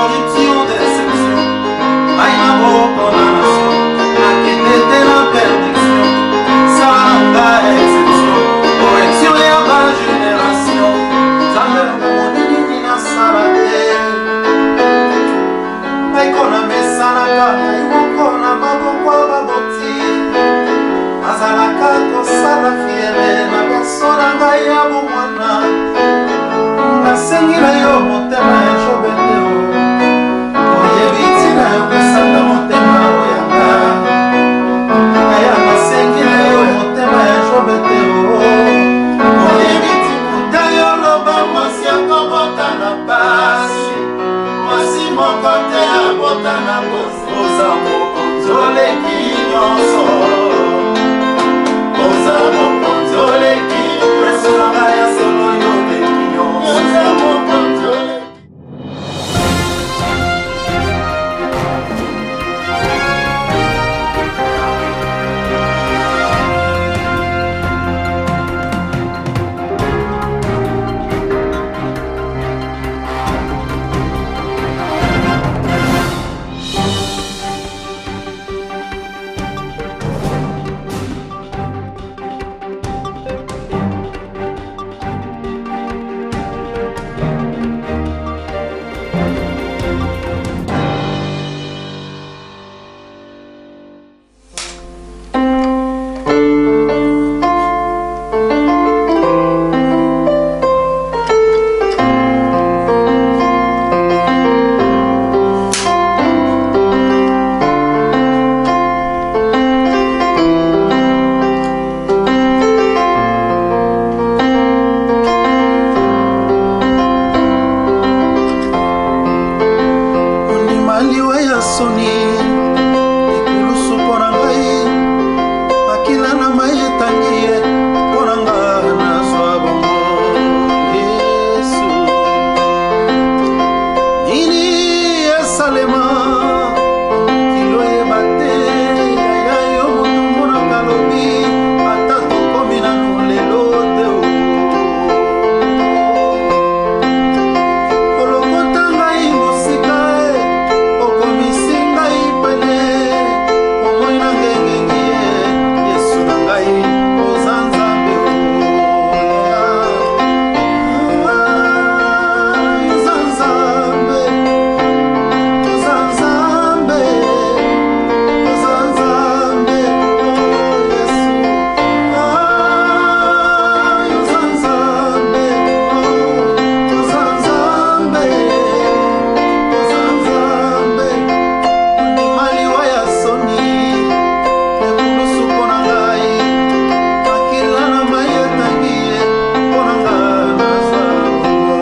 Corruption, déception, ngai na bokondamnation, nakende te na perdition, sala nga exception, correction ya ba génération. Nzambe omoni nini nasala te, ngai kona mesanaka ngai moko na maboko ya baboti, nazalaka kosala fiere na berso na ngai ya bomwana. Nasengi na yo motema ya Jobe te o, oyebi ntina ya kopesaka motema oyanga. Aya, nasengi na yo motema ya Jobe te o, oyebi ntina yo loba mwasi akobota na pasi, mwasi moko te abota na oza mokonzi oleki nyonso, oza mokonzi oleki nyonso, na ngai ya solo yo oleki nyonso, oza mokonzi oleki. Ondima liwa ya soni ekulusu mpo na ngai, makila na mai etangi ye mpo na nga nazwa bongo. Yesu, nini esalema mokili oyeba te, yaya yo moto monaka lobi ata tokomi nanu lelo te o. Olokota ngai mosika e, okomisi ngai pene, bomoi na ngengengi ye, Yesu na ngai oza Nzambe o. Oza Nzambe, oza Nzambe, oza Nzambe, o Yesu. Oza Nzambe, oza Nzambe, oza Nzambe. Ondima liwa ya soni ekulusu mpo na ngai, makila na mai etangi ye mpo na nga nazwa bongo.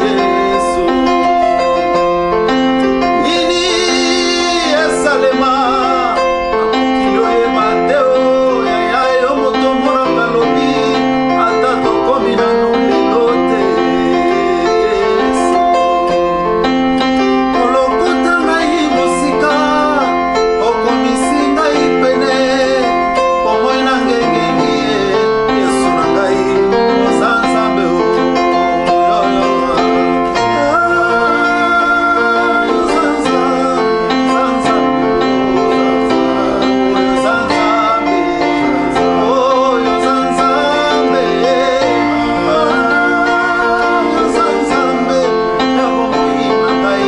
Yesu, nini esalema na mokili oyeba te o, yaya yo moto monaka lobi ata tokomi nanu lelo te. Yesu, olokota ngai mosika, okomisi ngai pene, bomoi na ngengengi ye, Yesu na ngai oza Nzambe o. Oza Nzambe, oza Nzambe, oza Nzambe, oza Nzambe, oza Nzambe ya bomoi na ngai,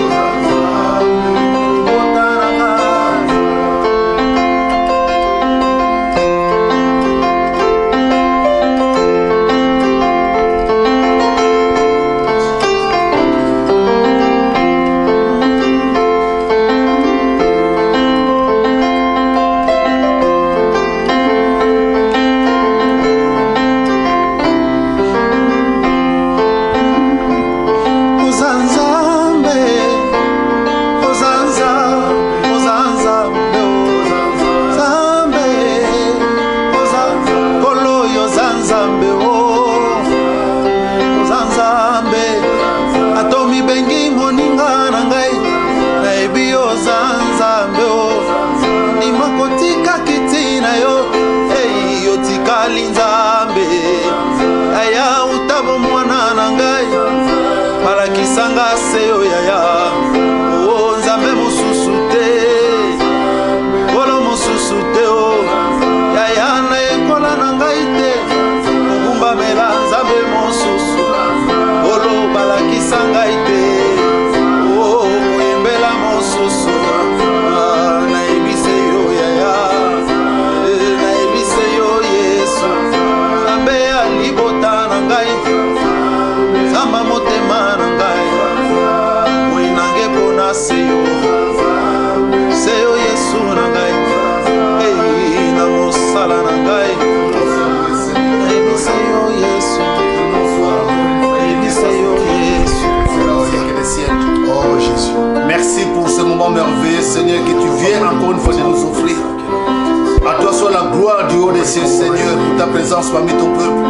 libota na ngai. Oza Nzambe, oza Nzambe, oza Nzambe, oza Nzambe, oza Nkolo, oza Nzambe o, oza Nzambe. Ata omibengi moninga na ngai, nayebi yo oza Nzambe o. Ndima kotika kiti na yo, ei otikali Nzambe. Yaya uta bomwana na ngai, balakisanga se yo yaya. Koyebisa ngai te oh, koyembela mosusu ah, nayebise yo yaya eh, nayebise yo Yesu Nzambe ya libota na ngai Nzamba motema na ngai moi nange mpona se yo se yo Yesu na ngai ei na mosala na ngai nayebise yo Yesu nayebise yo Yesu. Oh Jésus, merci pour ce moment merveilleux, Seigneur, que tu viens encore une fois de nous offrir. À toi soit la gloire du haut des cieux, Seigneur, pour ta présence parmi ton peuple.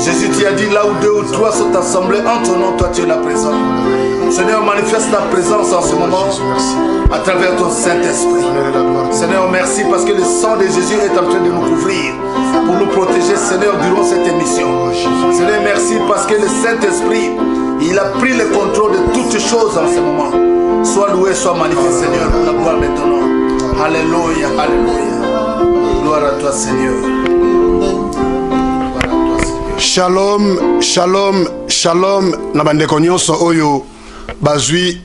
Jésus, tu as dit là où deux ou trois sont assemblés en ton nom, toi tu es là présent. Seigneur, manifeste ta présence en ce moment à travers ton Saint-Esprit. Seigneur, merci parce que le sang de Jésus est en train de nous couvrir pour nous protéger, Seigneur, durant cette émission. Seigneur, merci parce que le Saint-Esprit, il a pris le contrôle de toutes choses en ce moment. Sois loué, sois magnifié, Seigneur, pour la gloire de ton nom. Alléluia, Alléluia. Gloire à toi, Seigneur. Gloire à toi, Seigneur. Shalom, shalom, shalom na bandeko nyonso oyo bazwi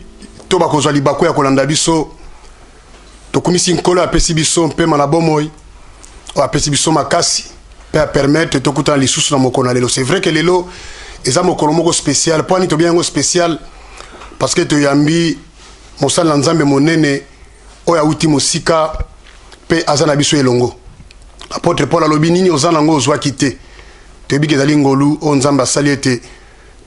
to bakozwa libaku ya kolanda biso. Tokumisi Nkolo apesi biso mpema na bomoi, oyo apesi biso makasi mpe apermettre tokutana lisusu na mokolo na lelo. C'est vrai que lelo eza mokolo moko spécial. Mpo ani tobengi yango spécial? Parce que toyambi mosali na Nzambe monene oyo awuti mosika mpe aza na biso elongo. Apôtre Paul alobi nini oza nango ozwaki te. Toyebi ke ezali ngolu oyo Nzambe asali ete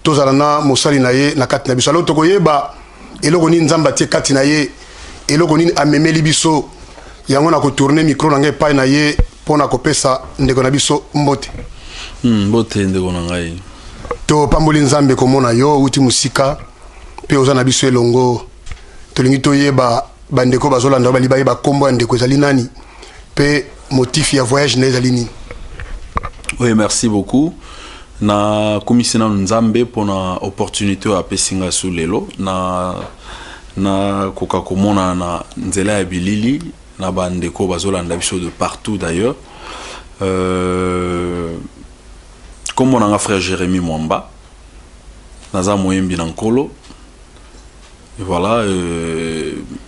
tozala na mosali na ye na kati na biso. Alors tokoyeba eloko nini Nzambe atie kati na ye, eloko nini amemeli biso. Yango na kotourne micro na ngai epai na ye mpo na kopesa ndeko na biso mbote. Mbote ndeko na ngai. Topamboli Nzambe komona yo outi mosika mpe oza na biso elongo. Tolingi toyeba bandeko bazolanda yo, balingi bayeba kombo ya ndeko ezali nani mpe motif ya voyage na ye ezali nini. Oui, merci beaucoup. Nakumisi nanu Nzambe mpona opportunité oyo apesi ngai su lelo na nakoka komona na nzela ya bilili na bandeko bazolanda biso de partout d'ailleurs. Kombo na nga frère Jérémie Mwamba, naza moyembi na Nkolo. Et voilà,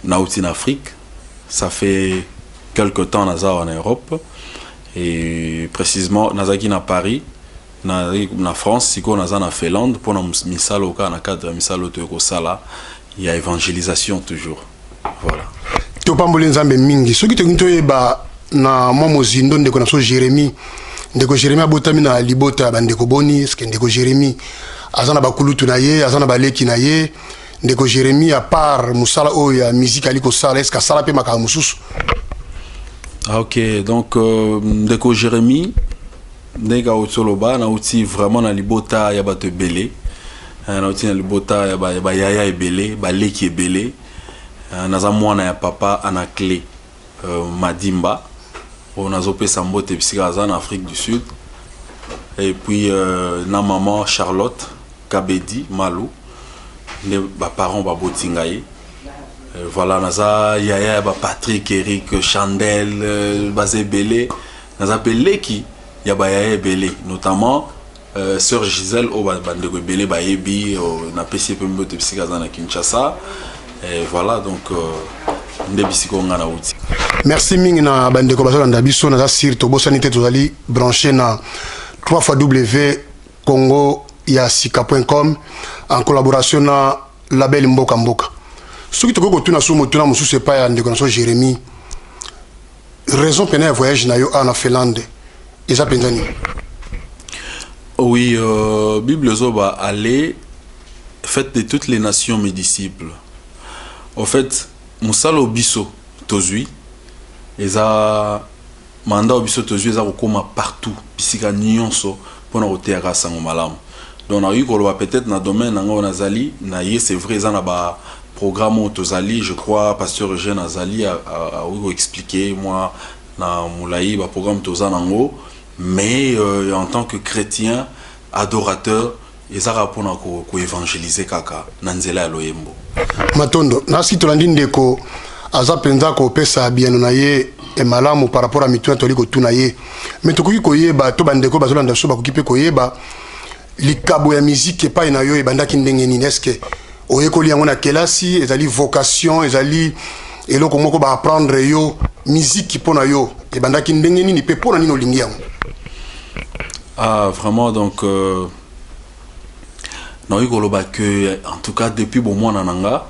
nauti na Afrique, ça fait quelque temps naza en Europe et précisément nazalaki na Paris, na France, sikoyo naza na Finlande mpona misala kaka na cadre ya misala oyo toyei kosala ya évangélisation toujours. Voilà. Topamboli Nzambe mingi. Soki tolingi toyeba na mwa mozindo ndeko na biso Jérémie, ndeko Jérémie abotami na libota ya bandeko boni? Eske ndeko Jérémie aza na bakulutu na ye, aza na baleki na ye? Ndeko Jérémie, à part mosala oyo ya musique ali kosala, eske asala mpe makambo mosusu? Ah, ok, donc ndeko Jérémie, ndenge auti oloba, nauti vraiment na libota ya bato ebele. Nauti na libota ya bayaya ebele, baleki ebele. Naza mwana ya papa Anaclé Madimba oyo nazopesa mbote bisika aza na Afrique du Sud, et puis na maman Charlotte Kabedi Malu, nde baparent baboti ngai. Voilà, naza yaya ya baPatrick, Eric, Chandel, baza ebele. Naza mpe leki ya bayaya ebele, notamment sœur Gisèle oyo bandeko ebele bayebi. Napesi ye mpe mbote bisika aza na Kinshasa. Et voilà, donc nde bisika oyo ngai nauti. Merci mingi na bandeko bazolanda biso. Naza sûr tobosani te, tozali branché na 3 fois w congo ya sika.com en collaboration na label Mboka Mboka. Soki tokoki kotuna so motuna mosusu epai ya ndeko na so Jérémie, raison pene ya voyage na yo awa na Finlande eza mpenza nini? Oui, Bible ezoba: "Allez, faites de toutes les nations mes disciples." En fait, mosala oyo biso tozwi eza mandat oyo biso tozwi eza kokóma partout, bisika nyonso, mpona koteyaka sango malamu. Donc nakoki koloba peut-être na domaine na ngai oyo nazali na ye, c'est vrai, eza na baprogramme oyo tozali. Je crois pasteur Eugène azali, akoki koexpliquer moi na molai baprogramme toza nango. Mais en tant que chrétien adorateur, eza kaka mpona koévangéliser kaka na nzela ya loyembo. Matondo. Nasi tolandi ndeko aza mpenza kopesa biyano na ye malamu par rapport à mituna toli kotuna ye. Mais tokoki koyeba to bandeko bazolanda biso bakoki mpe koyeba Likabo ya miziki epai na yo ebandaki ndenge nini? Est-ce oyekoli yango na kelasi? Ezali vocation? Ezali eloko moko baapprendre yo? Miziki mpo na yo ebandaki ndenge nini mpe mpo na nini olingi yango? Ah, vraiment, donc nakoki koloba que en tout cas depuis bomwana na nga,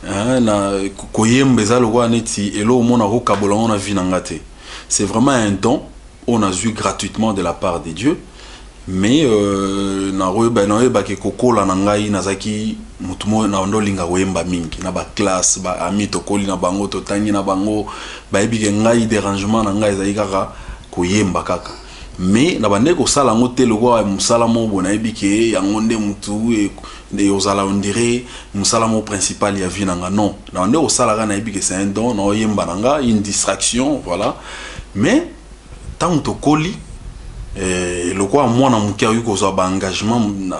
hein, na koyemba eza lokola neti eloko mona kokabola ngo na vie na nga te. C'est vraiment un don oyo nazwi gratuitement de la part de Dieu. Mais nakoyebaki kokola na ngai, nazalaki motu moko na ndo olinga koyemba mingi na baclasse. Baami tokoli na bango, totangi na bango, bayebi ke ngai dérangement na ngai ezali kaka koyemba kaka. Mais na bandeki kosala yango te lokola mosala moko boye. Nayebi ke yango nde motu ozala, on dirait mosala moko principal ya vie na nga. Non, na bandeki kosala kaka, nayebi ke c'est un don, naoyemba na nga, une distraction, voilà. Mais ntango tokoli, lokola mwana moke akoki kozwa baengagement,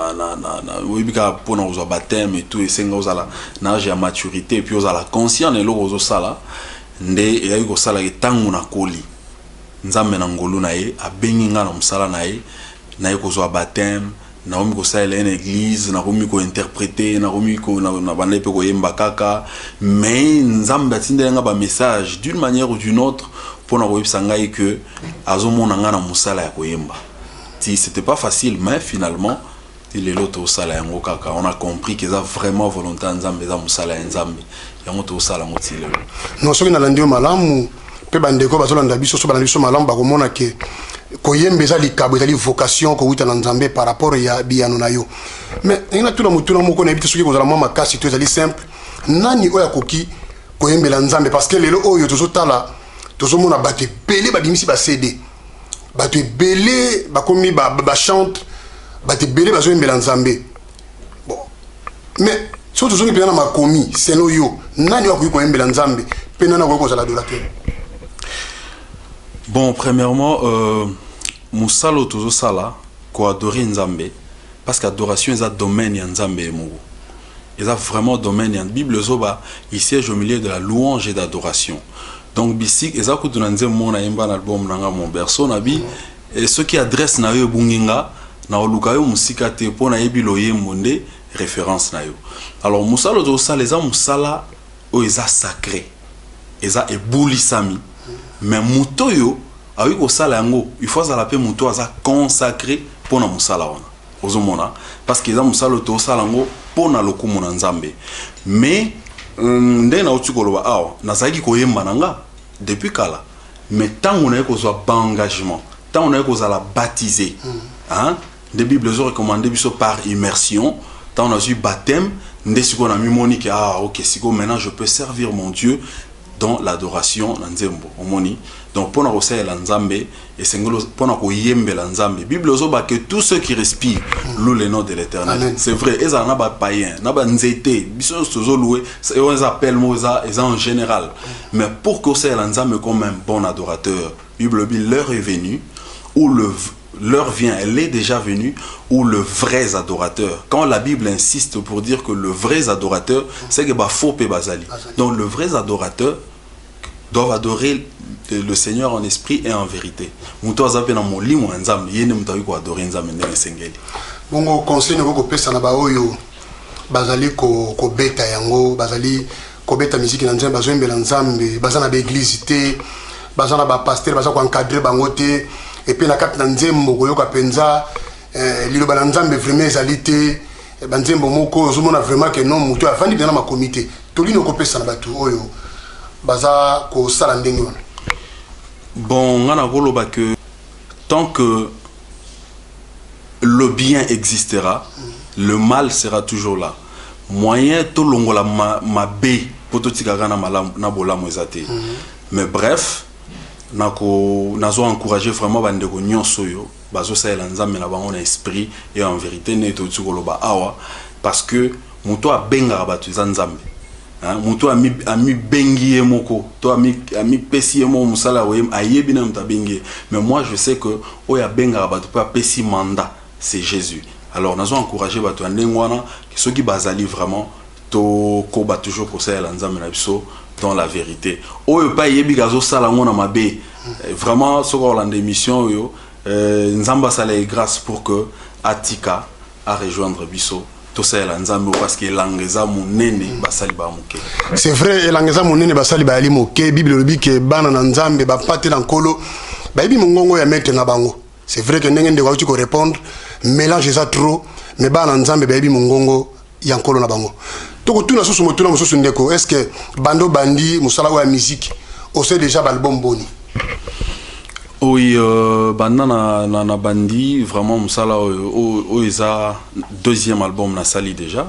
oyebi kaka mpona kozwa baptême et tout, esenga ozala na âge ya maturité et puis ozala conscient na eloko ozosala. Nde eyaki kosalaka ntango nakoli, Nzambe na ngolu na ye abengi nga na mosala na ye. Naye kozwa baptême, nakomi kosalela ye na église, nakomi kointerpréter, nakomi na bandai mpe koyemba kaka. Mais Nzambe atindeli nga bamessage d'une manière ou d'une autre mpona koyebisa ngai ke azomona nga na mosala ya koyemba. Ti c'était pas facile, mais finalement ti lelo tosala yango kaka. On a compris que eza vraiment volonté ya Nzambe, eza mosala ya Nzambe, yango tosala yango ti lelo. Non, soki nalandi yo malamu mpe bandeko bazolanda biso, so balandi biso malamu, bakomona ke koyemba eza likabo, ezali vocation kowuta na Nzambe par rapport ya biyano na yo. Mais ndenge natuna motuna moko, nayebi te soki kozala mwa makasi to ezali simple: nani oyo akoki koyembela Nzambe? Parce que lelo oyo tozotala, tozomona bato ebele babimisi baCD, bato ebele bakomi bachantre, bato ebele bazoyembela Nzambe. Bon, mais soki tozongi mpenza na makomi, selon yo, nani oyo akoki koyembela Nzambe mpe nani akoki kozala adorateur? Bon, premièrement, mosala oyo tozosala, koadorer Nzambe, parce que adoration eza domaine ya Nzambe ye moko, eza vraiment domaine ya Bible. Ezoba il siège au milieu de la louange et d'adoration. Donc bisik eza kutu na nzembo moko nayemba na album na nga Mon Berceau, na bi soki adresse na yo ebungi, nga na koluka yo mosika te, mpo nayebi loyembo nde référence na yo. Alors mosala oyo tozosala eza mosala oyo eza sacré, eza ebulisami. Mais moto oyo akoki kosala yango, il faut azala mpe moto aza consacré mpona mosala wana. Ozomona, parce que eza mosala oyo tozosala yango mpona lokumu na Nzambe. Mais ndenge nauti koloba awa, nazalaki koyemba na nga depuis kala. Mais ntango naye kozwa baengagement, ntango naye kozala baptisé, hein, nde Bible ezorecommande biso par immersion. Ntango nazwi baptême, nde sikoyo namimoni ke ah ok, sikoyo maintenant je peux servir mon Dieu dans l'adoration na nzembo. Omoni, donc mpona kosalela Nzambe, esengeli mpona koyembela Nzambe. Bible ezoba que tous ceux qui respirent louent le nom de l'Éternel. C'est vrai, ezala na bapayen, na banzete, biso nyonso tozolouer. Oyo eza appel moko eza en général. Mais pour kosalela Nzambe comme un bon adorateur, Bible elobi l'heure est venue où le l'heure vient, elle est déjà venue, où le vrai adorateur. Quand la Bible insiste pour dire que le vrai adorateur, c'est que bafaux pe bazali. Donc le vrai adorateur doivent adorer le Seigneur en esprit et en vérité. Moto aza mpe na molimo ya Nzambe, ye nde moto akoki koadorer Nzambe ndenge esengeli. Bongo conseil noko kopesa na baoyo bazali kobeta yango, bazali kobeta miziki na Nzambe, bazoyembela Nzambe, baza na baéglise te, baza na bapasteur baza koencadrer bango te, et puis na kati na nzembo koyoka mpenza liloba na Nzambe vraiment ezali te, banzembo moko ozomona vraiment ke non, moto avandi mpenza na makomi te, tolini okopesa na bato oyo baza kosala ndenge wana? Bon, nga nakoloba que tant que le bien existera, le mal sera toujours là. Moyen tolongola mabe mpo totikaka na malamu na bolamu eza te. Mais bref, nako nazo encourager vraiment bandeko nyonso oyo bazosalela Nzambe na bango na esprit et en vérité, ndenge touti koloba awa, parce que moto abengaka bato eza Nzambe. Hein, moto amibengi ye moko to amipesi ye moko mosala ya koyemba, ayebi na moto abengi ye. Mais moi je sais que oyo abengaka bato mpe apesi mandat, c'est Jésus. Alors nazo encourager bato ya ndenge wana, soki bazali vraiment, tokoba toujours kosalela Nzambe na biso dans la vérité. Oyo mpe ayebi azosala yango na mabe, vraiment, soki olanda émission oyo Euh, Nzambe asala ye grâce pour que atika a rejoindre biso tosalela Nzambe parce que elanga eza monene basali ba moke. C'est vrai elanga eza monene basali bayali moke. Bible elobi ke bana na Nzambe bampate na Nkolo bayebi mongongo ya maître na bango. C'est vrai que ndenge ndeko auti ko répondre mélange eza trop mais bana na Nzambe bayebi mongongo ya Nkolo na bango. Tokotuna susu motuna mosusu ndeko, est-ce que bando bandi mosala oyo ya musique osali déjà ba album boni? Oui, banda na bandi vraiment mosala oyo oyo eza deuxième album nasali déjà.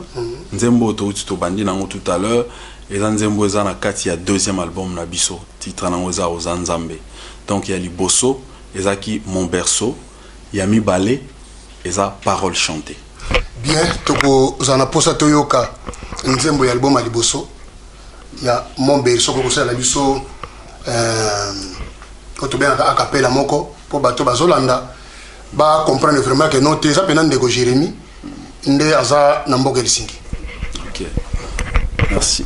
Nzembo oyo touti tobandi nango tout à l'heure eza nzembo eza na kati ya deuxième album na biso. Titre nango eza Oza Nzambe. Donc ya liboso ezaki Mon Berceau, ya mibale eza Parole Chantée. Bien, tokozala na posa toyoka nzembo ya album ya liboso ya Mon Berceau kokosalela biso oyo tobengaka a cappella moko mpo bato bazolanda ba comprendre vraiment que non te eza mpena ndeko Jérémie nde aza na mboka Helsinki. Ok, merci.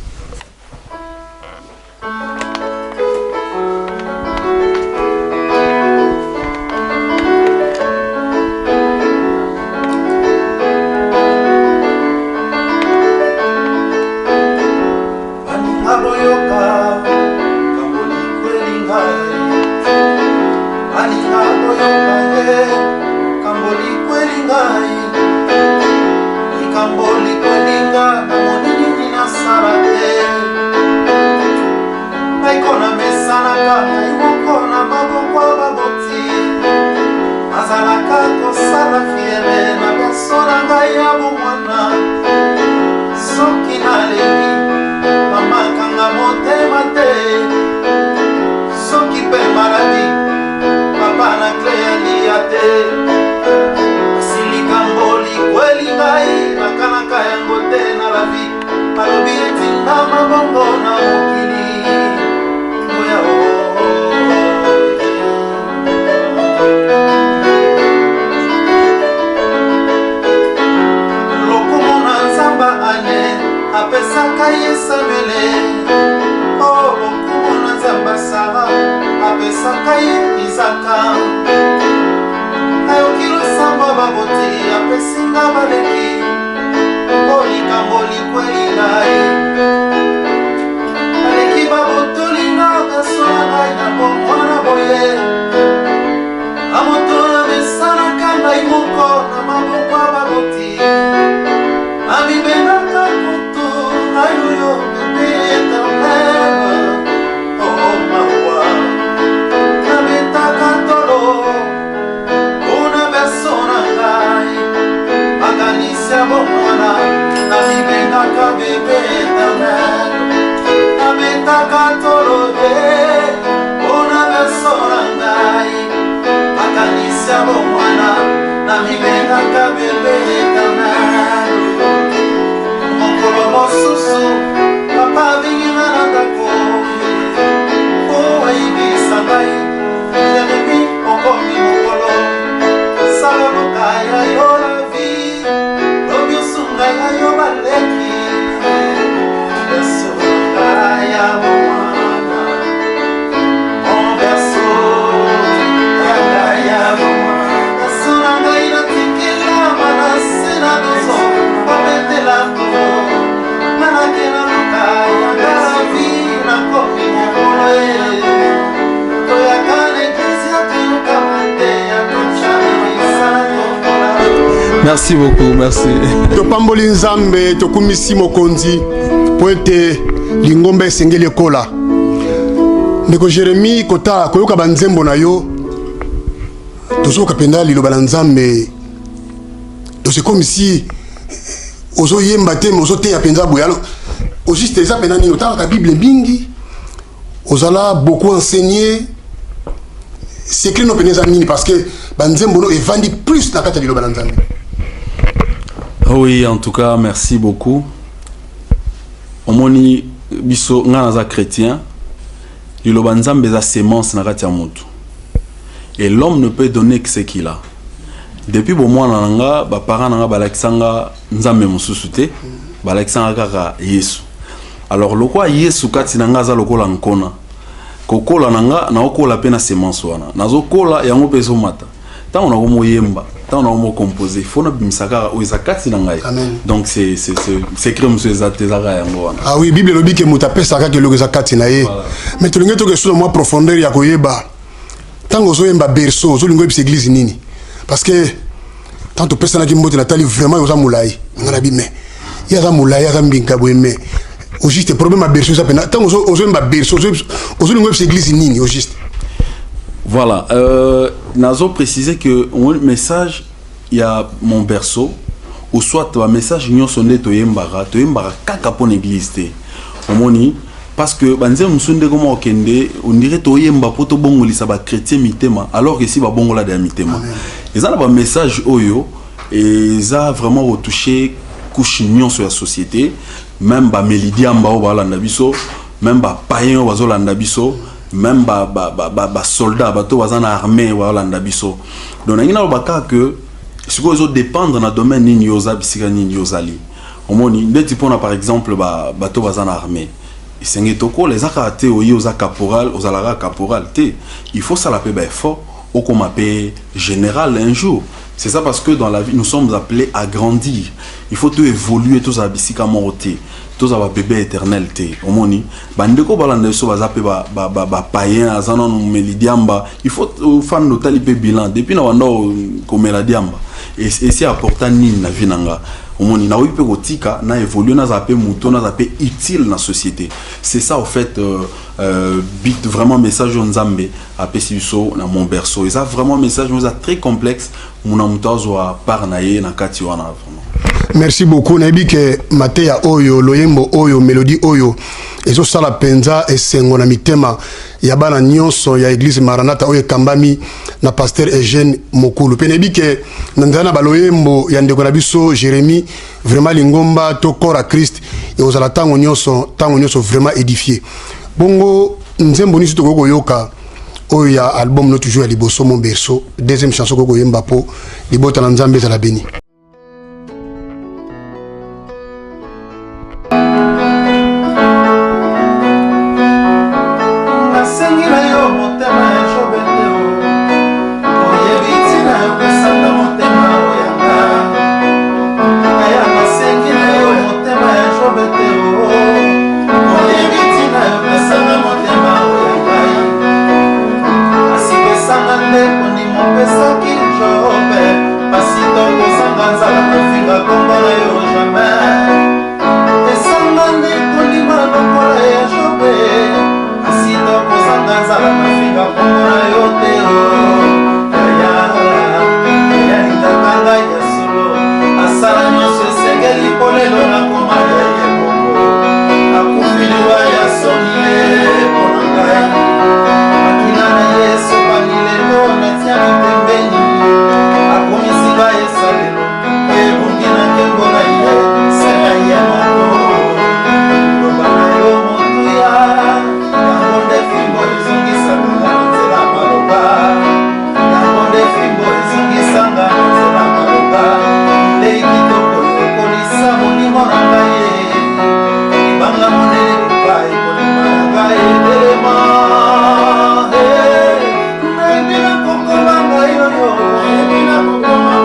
Baninga boyoka likambo likweli ngai, baninga boyoka ye likambo likweli ngai, likambo likweli nga namoni nini nasala te, naiko namesanaka ngai moko na maboko ya baboti, nazalaka kosala fiere na berceau na ngai ya bomwana. Soki nalengi mama kanga motema te, soki pe maladi papa na cle ya lia te, kasi likambo likweli ngai nakanaka yango te na la vie, balobi etinda mabongo na mokili oya o. Lokumu na Nzambe ane apesaka ye Samuele, o lokumu na Nzambe Sara apesaka ye Izaka. Nayoki losambo ya baboti apesi nga baleki, o likambo likweli ngai baleki babotoli nga berceau na ngai na bomwana boye. Amoto namesanaka ngai moko na maboko ya baboti, namibengaka kutu ngai oyo bebe éternel. Oh mawa, nabetaka tolo mpona berceau na ngai, makanisi ya bomwana, namibengaka bebe éternel. Nabetaka tolo te mpona berceau na ngai, makanisi ya bomwana, namibengaka bebe éternel. Mokolo mosusu papa abengi nga na ndako po ayebisa ngai, Jeremi okomi mokolo, sala luka ya yo la vie, lobi osunga ya yo baleki. Berceau na ngai ya bomwana, mon berceau ya ngai ya bomwana, berceau na ngai natikela manase na dozo babetela tolo, nga nake na luka ya nga la vie, nakomi mokolo e, toyaka na eglise toyoka mateya, totya na misala tokola. Merci beaucoup, merci. Topamboli Nzambe, tokumisi mokonzi po ete lingomba esengeli ekola. Ndeko Jérémie, kotala koyoka banzembo na yo, tozoyoka mpenza liloba na Nzambe. Donc c'est comme si ozoyemba te mais ozoteya mpenza boye. Alors au juste eza mpenza nini? Otangaka Bible mingi, ozala beaucoup enseigné, secret no mpenza eza nini? Parce que banzembo no evandi plus na kati ya liloba na Nzambe. Oui, en tout cas, merci beaucoup. Omoni biso nga naza chrétien, liloba Nzambe eza semence na kati ya motu. Et l'homme ne peut donner que ce qu'il a. Depuis bomwana na nga, ba parents na nga balakisa nga Nzambe mosusu te, balakisa nga kaka Yesu. Alors lokola Yesu kati na nga aza lokola nkona, kokola na nga naokola mpe na semence wana, nazokola yango mpe ezomata. Ntango nakomoyemba, ntango nakomocompose, fo nabimisa kaka oyo eza kati na ngai. Donc c'est secret mosusu eza te, ezaka yango wana. Ah oui, Bible elobi ke moto apesaka kaka eloko eza kati na ye. Mais tolingi toke so na mwa profondeur ya koyeba, ntango ozoyemba berceau, ozolinga oyebisa église nini? Parce que tant topesanaki mbote, natali vraiment oza molai, nga na bi, mais ye aza molai, aza mbinga boye, mais au juste problème ya berceau eza pena. Ntango ozoyemba berceau, ozolinga oyebisa église nini au juste? Voilà, nazo préciser que un message ya mon berceau ou soit ba message nyonso nde toyembaka, toyembaka kaka mpo na église te, omoni, parce que banzembo mosusu nde koma okende, on dirait toyemba mpo tobongolisa bachrétien mitema, alors que si babongola ya mitema, eza na bamessage oyo eza vraiment retoucher couche nyonso ya société, même bameli diamba oyo balanda biso, même bapayen oyo bazolanda biso, même basoldat, bato baza na armée balanda biso. Donc nangi naloba kaka que sikoyo ezodépendre na domaine nini yo oza, bisika nini yo ozali. Omoni, ndeti mpona par exemple bato baza na armée, esenge tokola. Eza kaka te oye oza caporal, ozalaka caporal te. Il faut sala mpe baeffort, okoma mpe général un jour. C'est ça, parce que dans la vie, nous sommes appelés à grandir. Il faut tout évoluer, tozala bisika moko te, tozala babébé éternel te. Omoni, bandeko balanda biso baza mpe bapayen, aza nanu meli diamba, il faut ofanda, otali mpe bilan: depuis na banda komela diamba, esi apporta nini na vie na nga? Omoni, nakoki mpe kotika na évolue, nazala mpe moto, nazala mpe utile na société. C'est ça, au fait, but vraiment message oyo Nzambe apesi biso na mon berceau, eza vraiment message oyo eza très complexe, muna moto azwa part na ye na kati wana vraiment. Merci beaucoup. Nayebi ke mateya oyo, loyembo oyo, mélodie oyo ezosala mpenza esengo na mitema ya bana nyonso ya église Maranata oyo ekambami na pasteur Eugène Mokulu. Mpe nayebi ke na nzela na baloyembo ya ndeko na biso Jérémie, vraiment lingomba to corps à Christ ekozala ntango nyonso, ntango nyonso vraiment édifié. Bongo nzembo nini tokoki koyoka oyo ya album no toujours ya liboso, mon berceau? Deuxième chanson koki koyemba mpo libota na Nzambe ezala béni. Nasengi na yo motema ya Jobe te o. Oyebi ntina yopesanga motema oyanga aya. Nasengi na yo motema ya Jobe te o. Oyebi ntina yopesanga motema oya ngai. Kasi pesanga nde kondima opesaki Jobe. Pasi to kozanga nzala, nafinga kombo na yo jamais. Esanga nde kondima lokola ya Jobe. Kasi to kozanga nzala, nafinga kombo na yo te o. Yaya, yalingaka ngai ya solo, asala nyonso esengeli mpo lelo nakoma ya ye moko. Akufi liwa ya soni ye mpo na ngai. Makila na ye esopani, lelo natiami pembeni. Akomisi ngai esalelo oyo ebongi na nkembo na ye, se na ye moko. Loba na yo motuya, yango nde fimbo ezongisaka nga na nzela maloba, yango nde fimbo ezongisanga na nzela maloba. Bilei kitoko ekolisa molimo na ngai ye. Libanga monene luka ekolima na ngai etelema. Nayebi na kokoma ngai oyo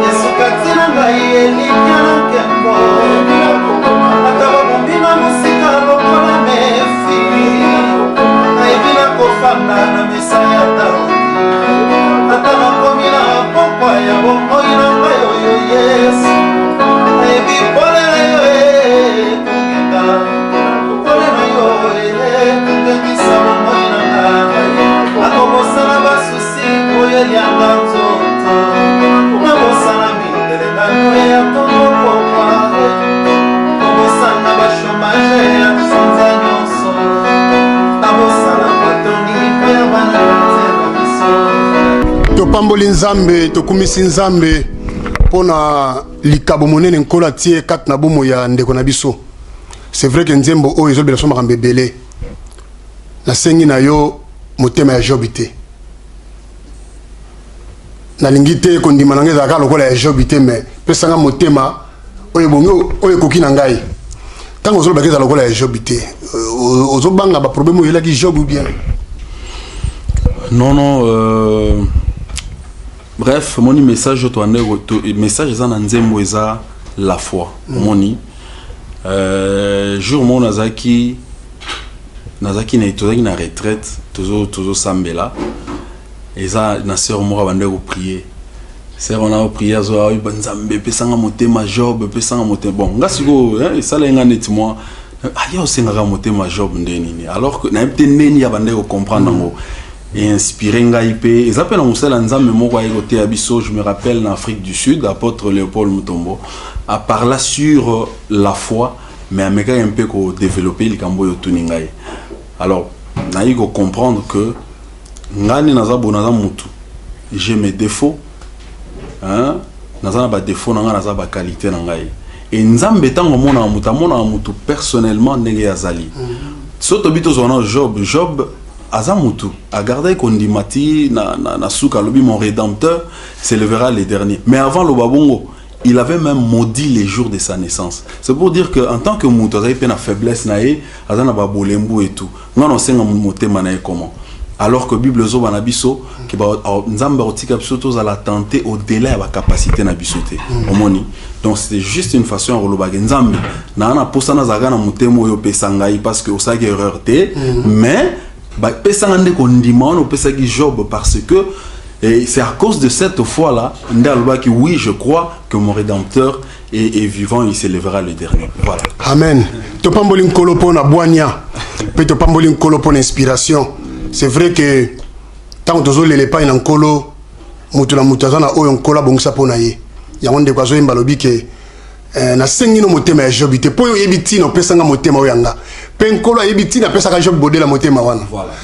esuka ntina ngai elikya na nkembo. Ata babombima mosika lokola mefi, nayebi na kofanda na mesa ya Daudi. Ata nakomi na pokwa ya bomoi na ngai oyo, Yesu, nayebi pole na yo ekongenda, pole na yo ekongengisa bomoi na ngai. Nakobosana basusi oyo elianga nzoto, nabosana mindelengano ya ntongo pokwa, kobosana bachômage ya sanza nyonso, nabosana batongi mpe ya bana na nzela biso. Topamboli Nzambe, tokumisi Nzambe mpo na likabo monene Nkolo atie kati na bomoi ya ndeko na biso. C'est vrai ke nzembo oyo ezolobela so makambo ebele. Nasengi na yo motema ya Jobi te. Nalingi te kondima na ngai ezalaka lokola ya Jobi te, mais pesanga motema oyo ebongi, oyo ekoki na ngai. Ntango ozolobaki ezala lokola ya Jobi te, ozobanga baproblème oyo oyelaki Job ou bien? Non, non. Bref, moni message oyo toande, message eza na nzembo, eza la foi. Omoni, jour moko nazalaki na, tozalaki na retraite, tozosambela, eza na sœur moko abandaki koprier. Sœur wana aprier, azoyeba: "Nzambe, epesanga motema Job, epesanga motema." Bon, nga sikoyo esalaki nga neti mwa aya osengaka motema Job nde nini, alors que nayebi te ndeni ya bandaki kocomprendre yango. Einspiré ngai mpe eza mpe na mosala Nzambe moko aye koteya biso. Je me rappelle, na Afrique du Sud, apôtre Léopold Mutombo aparla sur la foi, mais amekaki mpe kodévelopper likambo oyo otuni ngai. Alors nayi kocomprendre que ngai nde naza boye, naza mutu, j'ai mes défauts, hein? Naza na badéfaut na ngai, naza baqualité na ngai. E Nzambe, ntango amonaka motu, amonaka motu personnellement ndenge azali. So tobi tozwa na Job. Job aza mutu agardaki kondima ti na suka. Alobi: "Mon rédempteur s'élèvera les derniers." Mais avant loba bongo, il avait même maudit les jours de sa naissance. C'est pour dire que en tant que mutu, azali mpe na faiblesse na ye, aza na babolembu et tout. Nga na osenga motema na ye comment, alors que Bible ezoba na biso ke Nzambe akotika biso tozala tenté au-delà ya bacapacité na biso te? Omoni, donc c'était juste une façon ya kolobaka: Nzambe, naa na posa nazalaka na motema oyo opesa ngai, parce que osalaki erreur te, mais bapesanga nde kondima wana opesaki Job, parce que et c'est à cause de cette foi-là nde alobaki: "Oui, je crois que mon rédempteur est vivant, il s'élèvera le dernier." Voilà. Amen. Topamboli Nkolo mpo na bwania mpe topamboli Nkolo mpo na inspiration. C'est vrai que ntango tozolela epai na Nkolo, moto na moto aza na oyo Nkolo abongisa mpo na ye. Yango ndeko azoyemba, alobi ke nasengi no motema ya Jobi te, mpo oyo oyebi ntina opesanga motema oyo yanga. Mpe Nkolo ayebi ntina apesaka Job bodela motema wana.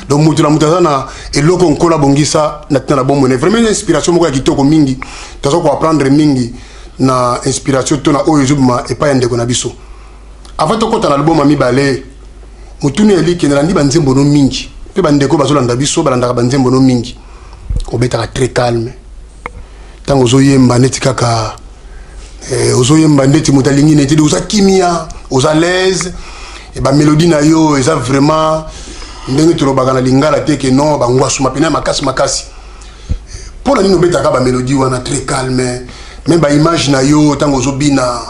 Donc moto na moto aza na eloko Nkolo abongisa na ntina na bomoi. Vraiment inspiration moko ya kitoko mingi. Toza koapprendre mingi na inspiration to na oyo ezobima epai ya ndeko na biso. Avant tokɔta na album ya mibale, motuni eliki: nalandi banzembo no mingi, mpe bandeko bazolanda biso balandaka banzembo no mingi. Obetaka très calme ntango ozoyemba, neti kaka ozoyemba ndeti moto alingi neti oza kimia, oza l'aise. Bamélodie na yo eza vraiment ndenge tolobaka na lingala te ke non, bangwasuma pena makasi makasi. Mpo na nini obetaka bamélodie wana très calme? Même baimage na yo ntango ozobina,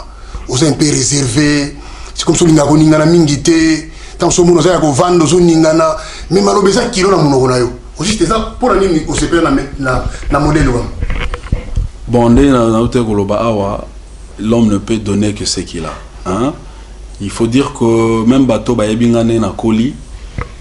oza un peu réservé, c'est comme so olingaka koningana mingi te. Ntango so omona oza ya kovanda, ozoningana, mais maloba eza kilo na monoko na yo. Juste eza mpo na nini osepela na modèle wana? Bon, nde nauti koloba awa, l'homme ne peut donner que ce qu'il a, hein? Il faut dire que même bato bayebi nga nde nakoli,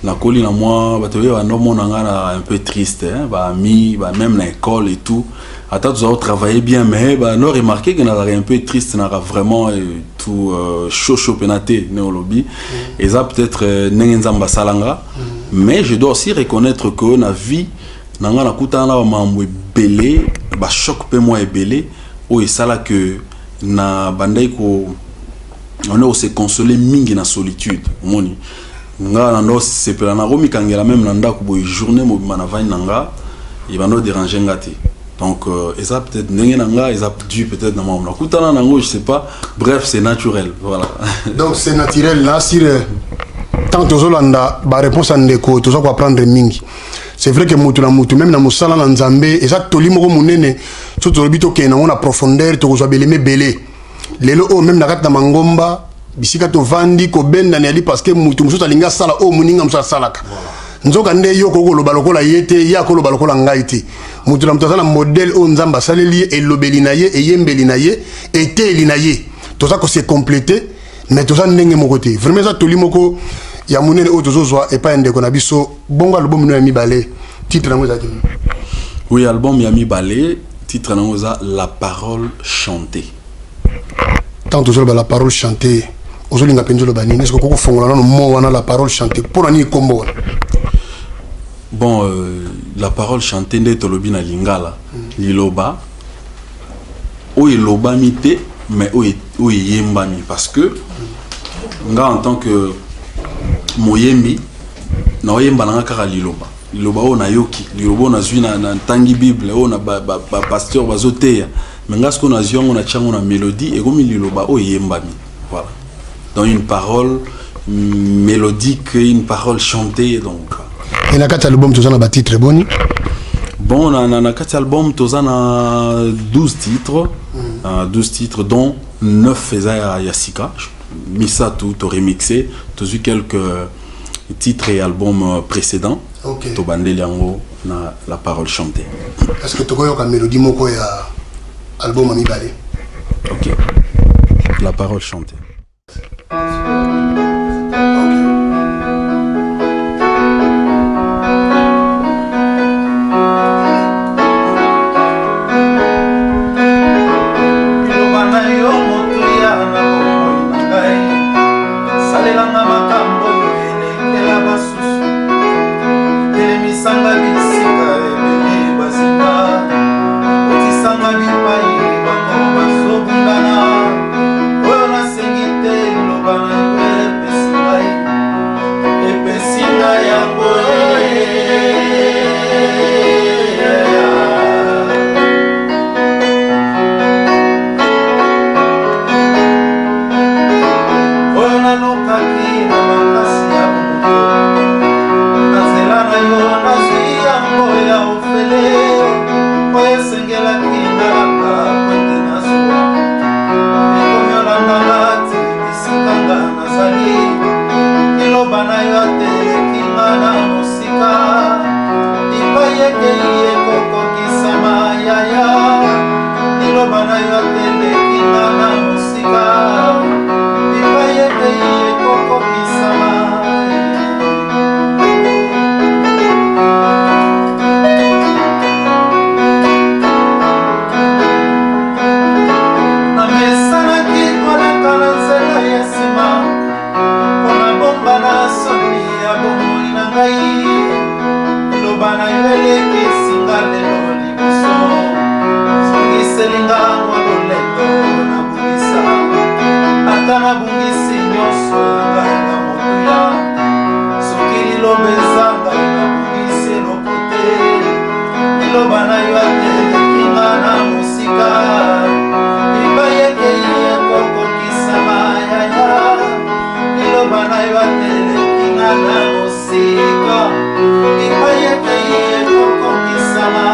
nakoli na mwa bato oyo bandomona nga na un peu triste, hein? Baami ba, même na école et tout, ata tozala travailler bien, mais bano remarqué que nazalaka un peu triste, naka vraiment tout chaud chaud pena te. Ne olobi eza peut-être ndenge Nzambe asala nga, mais je dois aussi reconnaître que na vie na nga nakutana na bamambo ebele, bachoc mpe mwa ebele oyo esala ke na bandaki ko on est se consoler mingi na solitude. Omoni, nga na ndo sepela nakomikangela même na ndako boye, journée mobima navandi na nga, ebanda déranger nga te. Donc eza peut-être ndenge na nga, eza dû peut-être na mambo nakutana nango, je sais pas. Bref, c'est naturel, voilà. Donc c'est naturel. Na sire ntango tozolanda baréponse ya ndeko, toza koapprendre mingi. C'est vrai que mutu na mutu, même na mosala na Nzambe, eza toli moko monene. So tolobi tokende nango na profondeur, tokozwa belema ebele. Lelo oyo, même na kati na mangomba, bisika tovandi, kobendana yali parce que mutu mosusu alingi asala oyo moninga mosusu asalaka. Nzoka nde yo koki koloba lokola ye te, ye akoloba lokola ngai te. Mutu na mutu aza na modèle oyo Nzambe asaleli ye, elobeli na ye, eyembeli na ye, eteyeli na ye. Toza kose compléter, mais toza ndenge moko te. Vraiment eza toli moko ya monene oyo tozozwa epai ya ndeko na biso. Bongo album no ya mibale, titre yango ezalaki nini? Oui, album ya mibale, titre nango eza La parole chantée. Ntango tozoloba La parole chantée, ozolinga mpenza oloba nini? Est-ce okoki kofongola nano mo wana, La parole chantée, mpo na nini nkombo wana? Bon, La parole chantée, nde tolobi na lingala liloba oyo elobami te, mais oyo eyembami, parce que nga en tant que moyembi, naoyemba nanga kaka liloba, liloba oyo nayoki, liloba oyo nazwi na ntangi Bible, oyo na bapasteur ba bazoteya. Mais nga sikoyo nazwi yango, natia yango na mélodie, ekomi liloba oyo eyembami. Voilà, donc une parole mélodique, une parole chantée, donc. E na kati ya album toza na batitre boni? Bon, na kati album toza na 12 titres, 12 titres dont 9 eza ya sika, misato to remixé, tozwi quelques titres et albums précédents. Tobandeli yango na La Parole Chantée. Est ce que tokoyoka mélodie moko ya album ya mibale? Ok, La Parole Chantée. Liloba na yo motuya na bomoi na ngai, salelanga makambo oyo elekela basusu, telemisanga bisika ebele bazinga, otisanga bipai bango bazobundana. Oyo nasengi te, liloba na yo epesi ngai, epesi ngai yango. Oyo nalukaki na makasi ya moto, na nzela na yo nazwi yango ya ofele. Oyo esengelaki nalaka po ete nazwa, ekomi olandanga ti bisika nga nazali. Liloba na yo ateleki nga na mosika, bipai ekei ekokokisama yaya. Liloba na yo ateleki nga na mosika, bipai ekei ekokokisama. Namesanaki koleka na nzela ya nsima mpo na bomba na soni ya bomoi na ngai. Liloba na yo eleki esinga lelo liboso, zongiselinga mwa lolendo nabungisa. Ata nabungisi nyonso ya ngai na motuya, soki liloba eza ngai, nabungisi eloko te. Liloba na yo ateleki nga na mosika, bipai ekei ekokokisama yaya. Liloba na yo ateleki nga na mosika, bipai ekei ekokokisama.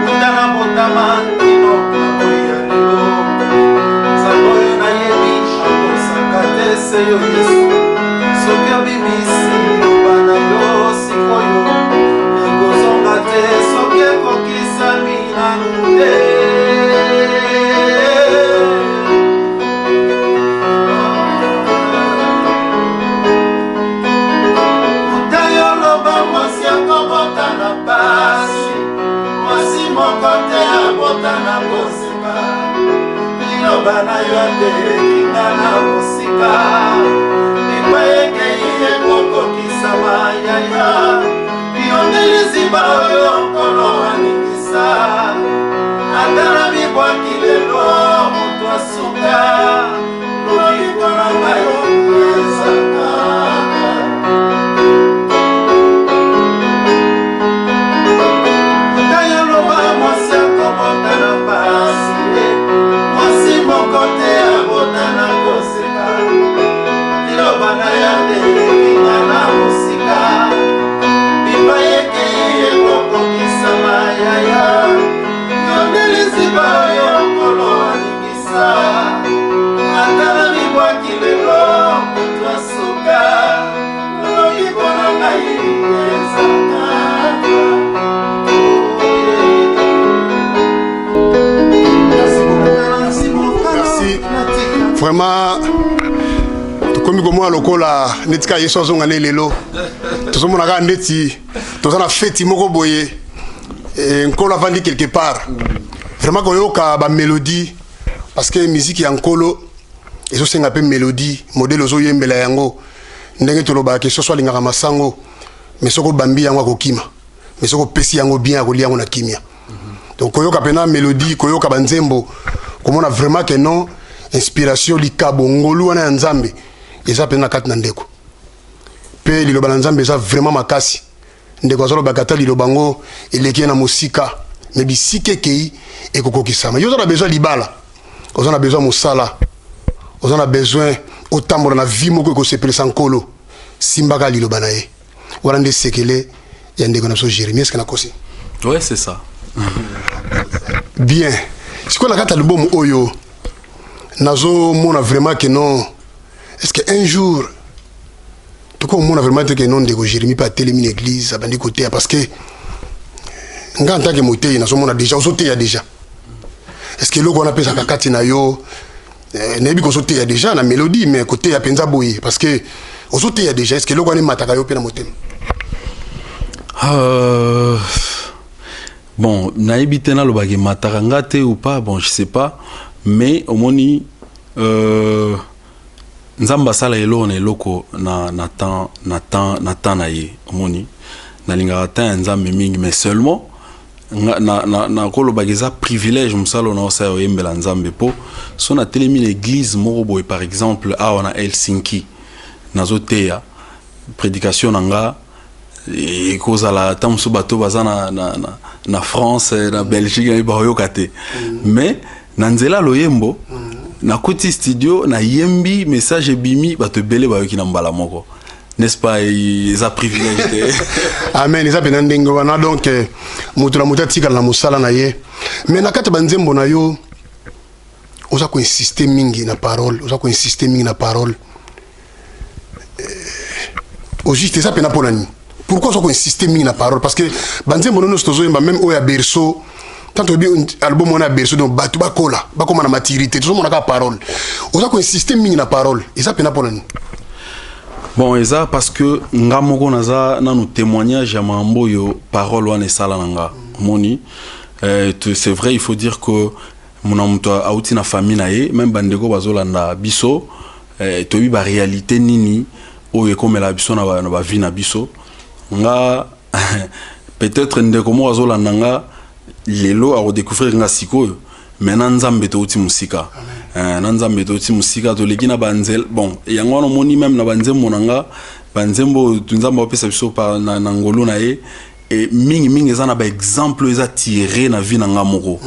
Uta na botama kino na boya lelo, Nzambe oyo nayebi akosaka te se yo Yesu. Soki obimisi liloba na yo sikoyo, ekozonga te soki ekokisami nanu te. Uta yoloba mwasi akobota na pasi, mwasi moko te abota na koseka. Liloba na yo ateleki nga na mosika, bipai ekei ekokokisama yaya. Yo nde liziba oyo Nkolo aningisa, ata na mibwaki lelo moto asuka, lobiko na ngai eza kaka. Tayoloba mwasi akobota na pasi, mwasi moko te abota na koseka. Liloba na yo ateleki nga na mosika, bipai ekei ekokokisama yaya. Yo nde liziba oyo Nkolo aningisa, ata na mibwaki lelo moto asuka, lobiko na ngai eza kaka. Merci beaucoup. Merci. Vraiment, tokomi komona lokola neti kaka Yesu azonga ne lelo. Tozomona kaka neti toza na feti moko boye, Nkolo avandi quelque part. Vraiment, koyoka bamélodie, parce que musique ya Nkolo ezosenga mpe mélodie, modèle ozoyembela yango. Ndenge tolobaka, soso alingaka masango, mais soki obambi yango akokima, mais soki opesi yango bien, akolia yango na kimia. Donc koyoka mpena mélodie, koyoka banzembo, komona vraiment que non, inspiration, likabo, ngolu wana ya Nzambe eza mpenza na kati na ndeko. Mpe liloba na Nzambe eza vraiment makasi. Ndeko azolobaka, ata liloba ngo eleki ye na mosika, mais bisika ekei ekokokisama. Yo oza na besoin libala, oza na besoin mosala. Oza na besoin otambola na vie moko ekosepelisa Nkolo, simbaka liloba na ye. Wana nde sekele ya ndeko na biso Jérémie. Est-ce que nakosi? Ouais, c'est ça. Bien. Sikoyo na kati ya album oyo, nazomona vraiment que non, est ce que un jour tokomona vraiment te que non, ndeko Jérémie mpe atelemi na église, abandi koteya? Parce que nga en tant que moteyi, nazomona déjà ozoteya déjà. Est ce que eloko wana apesaka kati na yo? Nayebi kozoteya déjà na mélodie, mais koteya mpenza boye, parce que ozoteya déjà, est ce que eloko wana emataka yo mpe na motema? Bon, nayebi te nalobaka emataka nga te ou pas, bon, je sais pas, mais omoni, Nzambe asala eloko na eloko na temps na ye. Omoni, nalingaka temps ya Nzambe mingi, mais seulement nakolobaka eza privilège mosala oyo naosala, oyembela Nzambe, mpo so natelemi na église moko boye, par exemple awa na Helsinki, nazoteya, prédication na nga ekozala ata mosusu bato baza na France, na Belgique, nayebi bakoyoka te. Mais na nzela loyembo, nakuti studio, nayembi, message ebimi, bato ebele bayoki na mbala moko, n'est-ce pas? Eza privilège te? Amen, eza mpenza ndenge wana. Donc moto na moto atikala na mosala na ye. Mais na kati ya banzembo na yo, oza koinsiste mingi na parole, oza koinsiste mingi na parole. Au juste, eza mpenza mpo na nini? Pourquoi oza koinsiste mingi na parole? Parce que banzembo no nyonso tozoyemba, même oyo ya berceau, tant toyebi album wana ya berceau, donc bato bakola, bakóma na maturité, tozomona kaka parole. Oza koinsiste mingi na parole, eza mpenza mpo na nini? Bon, eza parce que nga moko naza nanu témoignage ya makambo oyo parole wana esala na nga. Omoni, c'est vrai, il faut dire que mona moto auti na famille na ye, même bandeko bazolanda biso, toyebi baréalité nini oyo ekomela biso na bavie na biso. Nga peut-être ndeko moko azolanda nga lelo akodécouvrir nga sikoyo, mais na Nzambe touti mosika. Na Nzambe touti mosika, toleki na banzela. Bon, yango wana omoni même na banzembo na nga, banzembo Nzambe apesa biso na ngolu na ye, e mingimingi eza na baexemple oyo eza tiré na vie na nga moko.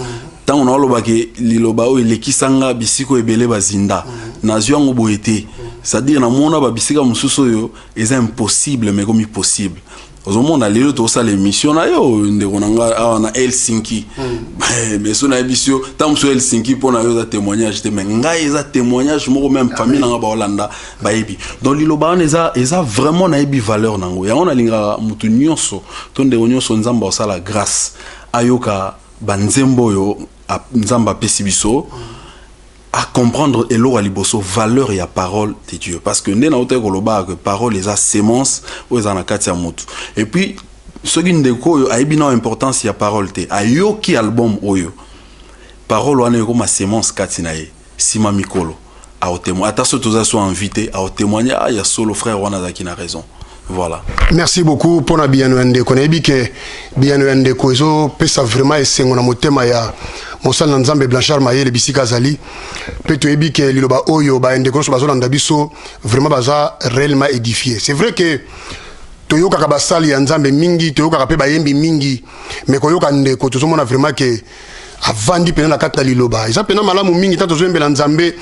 Ntango naolobaki liloba oyo elekisa nga bisika oyo ebele bazinda, nazwi yango boye te. C'est-à-dire namona babisika mosusu oyo eza impossible, mais ekomi possible. Ozomona lelo tokosala émission na yo, ndeko na nga, awa na Helsinki. Mais so nayebisi yo, ntango mosusu Helsinki mpo na yo eza témoignage te, mais ngai eza témoignage moko. Même famille na nga baolanda, bayebi. Donc liloba wana eza vraiment, nayebi valeur nango. Yango nalingaka motu nyonso to ndeko nyonso Nzambe asala grâce ayoka banzembo oyo Nzambe apesi biso, à comprendre eloko ya liboso, valeur ya parole de Dieu, parce que nde nautaki koloba que parole eza semence oyo eza na kati ya motu. Et puis soki ndeko oyo ayebi na importance ya parole te, ayoki album oyo, parole wana ekoma semence kati na ye. Nsima mikolo aotémoigne, ata so toza so invité, aotémoigne: ah, ya solo, frère wana azalaki na raison. Voilà. Merci beaucoup mpona biyano ya ndeko. Nayebi ke biyano ya ndeko ezopesa vraiment esengo na motema ya mosali na Nzambe Blanchard Mayele bisika azali. Mpe toyebi ke liloba oyo, bandeko nyonso bazolanda biso vraiment baza réellement édifié. C'est vrai que toyokaka basali ya Nzambe mingi, toyokaka mpe bayembi mingi, mais koyoka ndeko, tozomona vraiment ke avandi mpenza na kati na liloba. Eza mpenza malamu mingi ntango tozoyembela Nzambe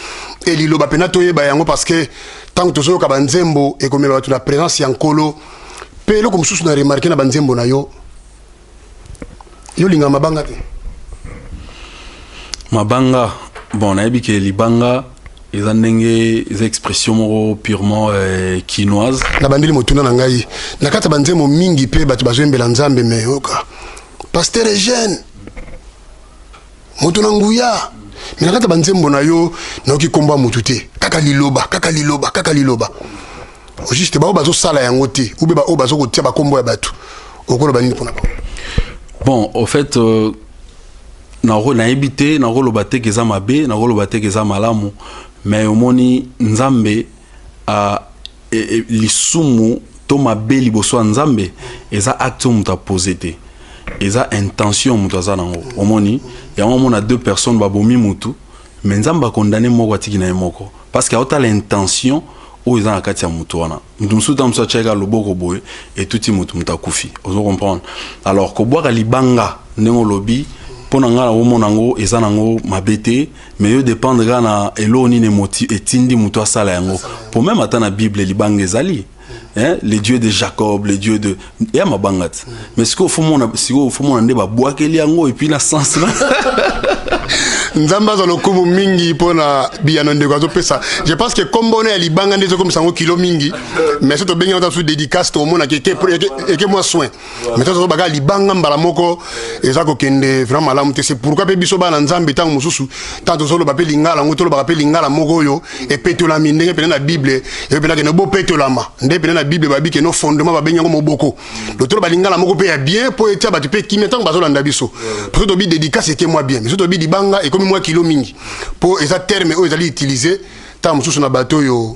e liloba mpenza toyeba yango, parce que ntango tozoyoka banzembo, ekomema bato na présence ya Nkolo. Mpe eloko mosusu na remarquer na banzembo na yo, yo olingaka mabanga te. Mabanga, bon, nayebi ke libanga eza ndenge eza expression moko purement kinoise. Na bandeli motuna na ngai, na kati ya banzembo mingi mpe bato bazoyembela Nzambe, mais yoka pasteur Eugène, moto na nguya, mais na kati ya banzembo na yo, nayoki nkombo ya motu te, kaka liloba, kaka liloba, kaka liloba. Juste bao bazosala yango te ube baoyo bazokotia bakombo ya bato, okoloba nini mpona bango? Bon, au fait, nayebi te, nakoloba te ke eza mabe, nakoloba te ke eza malamu, mais omoni, Nzambe lisumu to mabe liboso ya Nzambe eza acte oyo moto apose te, eza intention moto aza nango. Omoni yango, omona deux personnes babomi mutu, mais Nzambe akondane moko, atiki na ye moko, parce que aotala intention oyo eza na kati ya motu wana. Motu mosusu, ta mosusu atiaka loboko boye, etuti motu, moto akufi. Ozo comprendre? Alors kobwaka libanga, ndenge olobi Mpo na ngai, nakomona yango eza nango mabe te, mais yo dépendre kaka na eloko nini etindi moto asala yango. Po même ata na Bible, libanga ezali, hein, le Dieu de Jacob, le Dieu de ya mabanga te. Mais sikoyo faut mona, sikoyo faut mona nde babwakeli yango et puis na sens na Nzambe azwa lokumu mingi mpona biyano ndeko azopesa. Je pense que kombo na ya libanga nde ezokomisa yango kilo mingi, mais so tobengi yango su dédicace, tomonaka eke mwa soin. Mais to tozobaka libanga mbala moko, eza kokende vraiment malamu te. C'est pourquoi mpe biso bana Nzambe, ntango mosusu, ntango tozoloba mpe lingala yango, tolobaka mpe lingala moko oyo epetolami, ndenge pene na Bible eyo mpena kende bopetolama, nde pene na Bible babi keno fondement babengi yango moboko. Do toloba lingala moko mpe ya bien mpo etia bato mpe kimia ntango bazolanda biso. Po tobi dédicace, eke mwa bien, mais so tobi libanga, ekomi mwa kilo mingi, mpo eza terme oyo ezali utilisé ntango mosusu na bato oyo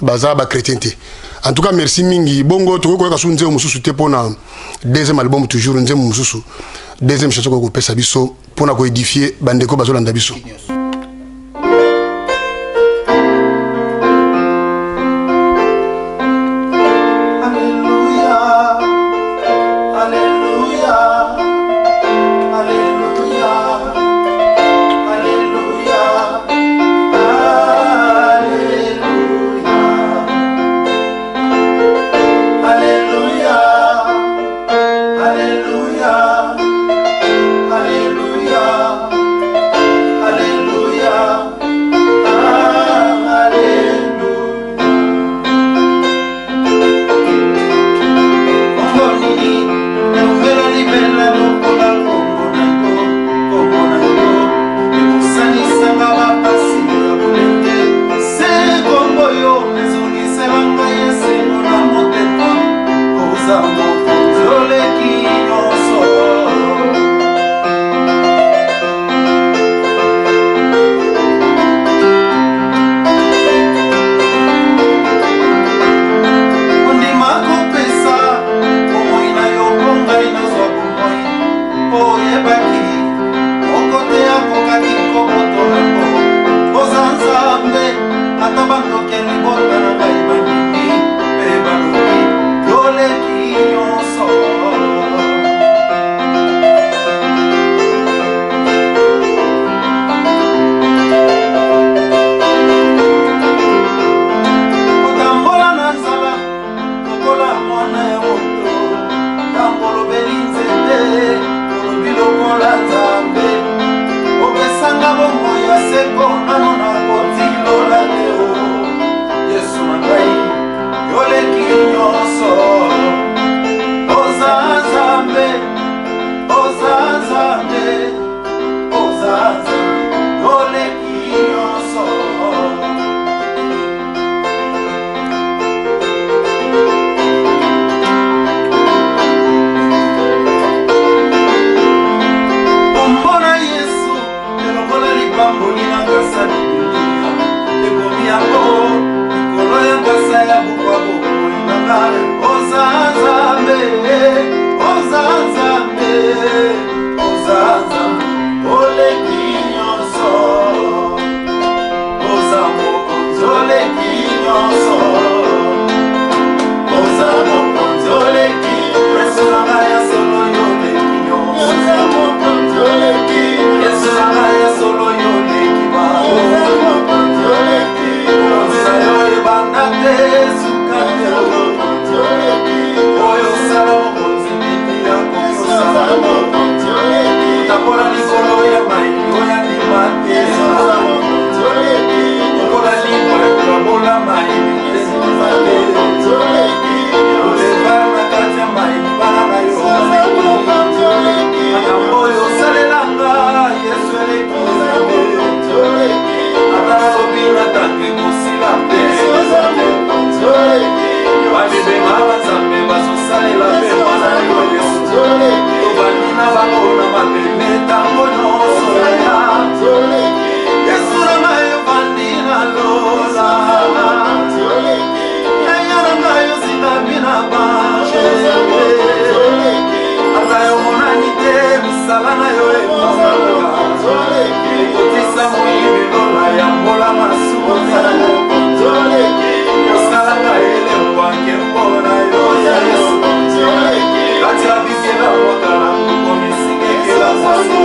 baza bachrétien te. En tout cas, merci mingi. Bongo tokoki koyoka su nzembo mosusu te mpona deuxième album, toujours nzembo mosusu, deuxième chanson koki kopesa biso mpona koédifier bandeko bazolanda biso? Alléluia, Alléluia, Alléluia, Alléluia, Alléluia, Alléluia, Alléluia, Alléluia, Alléluia, Alléluia. Kombo nini eumela libela lokola kombo na yo? Kombo na yo ekosanisanga bapasi ya bolenge. Se kombo yo ezongisela ngai esengo na motema. Oza mokonzi oleki nyonso. Ondima kopesa bomoi na yo mpo ngai nazwa bomoi, mpo oyebaki moko te akokaki kobotola ngo. Oza Nzambe, ata bandoki ya libota na ngai bandimi mpe balobi yoleki nyonso. Kotambola na nzala lokola mwana ya moto, ntango olobeli nzete, olobi lokola Nzambe. Opesanga bomoi ya seko, nano nakotilola te. O Yesu na ngai, yoleki nyonso. Oza Nzambe, oza Nzambe, oza Nzambe, yoleki nyonso. Kombo na Yesu elongola lipamboli na nkasa. Bibilia ekomi yango likolo ya nkasa ya bukwa bomoi na nga. Oza Nzambe, oza Nzambe, oza Nzambe, oleki nyonso. Oza mokonzi oleki nyonso. Oza mokonzi oleki. Yesu na ngai ya solo, yo oleki nyonso. Yesu na ngai ya solo, yo oleki bango. Bokonzi na yo ebanda te, suka te. Oyo osala, mokonzi nini akokosala? Otambola likolo ya mai, oyo andima te. Lokola libwa ekokabola mai, oleva na kati ya mai bana na yo. Makambo oyo osalelanga, Yesu, eleki. Ata nalobi natange, kosila te. Bamibenga banzambe bazosalela mpe mwana yo Yesu. Tobandi na bango na mabele ntango nyonso ya Yesu na ngai, ovandi na lola. Yaya na ngai, ozingami na bange. Ata yo monani te, misala na yo emonanaka. Ekotisa moyibi lola, yambola masumu. Osalaka elembo nkembo na yo ya Yesu. Kati ya bikela mokala, okomisikekela mwasi.